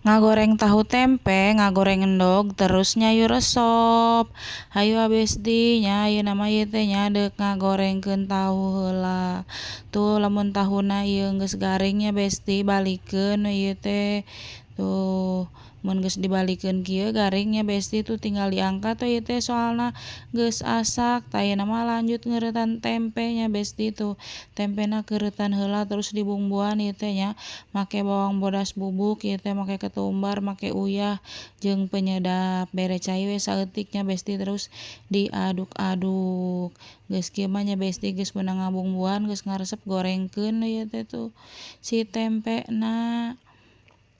Ngagoreng tahu tempe, ngagoreng endog, terus nyayur sop. Hayu besti nya, ayeuna mah ieu teh nya deuk ngagorengkeun tahu heula. Tuh, lamun tahuna ieu geus garing nya, besti, balikeun we ieu teh. Tuh, mun geus dibalikeun kieu garing nya, besti, tuh tinggal diangkat we ieu teh, soalna geus asak. Tah, ayeuna mah lanjut ngeuretan tempe nya, besti. Tuh, tempena keuretan heula, terus dibumbuan ieu teh nya, make bawang bodas bubuk ieu teh, make ketumbar, make uyah jeung penyedap. Bere cai we saeutik nya, besti, terus diaduk-aduk. Geus kieu mah nya, besti, geus meunang ngabumbuan, geus ngaresep, gorengkeun we ieu teh tuh si tempena.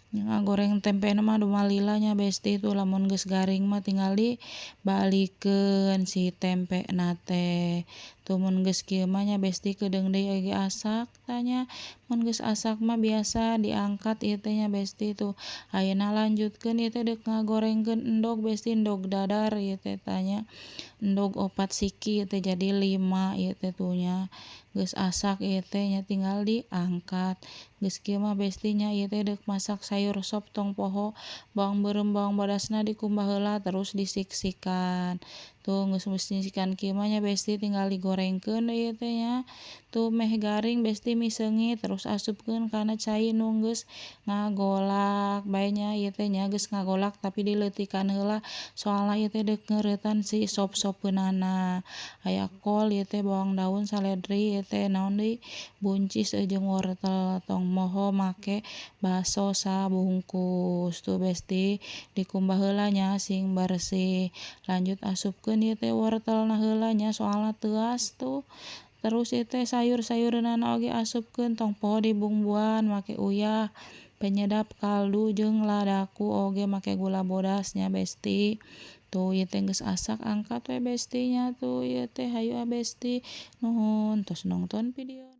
Ngagoreng tempena mah malila nya, besti. Tuh, lamun geus garing mah tinggal dibalikeun si tempena teh. Tuh, mun geus kieu mah nya, besti, keudeung deui oge asak tah nya. Mun geus asak mah biasa diangkat ieu teh nya, besti. Tuh, ayeuna lanjutkeun ieu teh deuk ngagorengkeun endog, besti, endog dadar ieu teh tah nya. Endog 4 siki ieu teh, jadi 5 ieu teh tuh nya. Geus asak ieu teh nya, tinggal diangkat. Geus kieu mah, besti nya, ieu teh deuk masak sayur sop. Tong poho bawang beureum, bawang bodasna dikumbah heula, terus disiksikan. Tuh, geus disiksikan kieu mah nya, besti, tinggal digorengkeun we ieu teh nya. Tuh, meh garing, besti, mie seungit, terus asupkeun kana cai nu geus ngagolak bae nya. Ieu teh nya geus ngagolak tapi dileutikan heula, soalna ieu teh deuk ngeuretan si sop-sopeunana. Aya kol ieu teh, bawang daun, saledri ieu teh, naon deui, buncis jeung wortel. Tong moho make baso sabungkus. Tuh, besti, dikumbah heula nya sing bersih. Lanjut asupkeun ieu teh wortelna heula nya, soalna teuas. Tuh, terus ieu teh sayur-sayureunana oge asupkeun. Tong poho dibumbuan make uyah, penyedap, kaldu jeung ladaku, oge make gula bodas nya, besti. Tuh, ieu teh geus asak, angkat we, besti nya. Tuh, ieu teh. Hayu ah, besti, nuhun tos nongton video.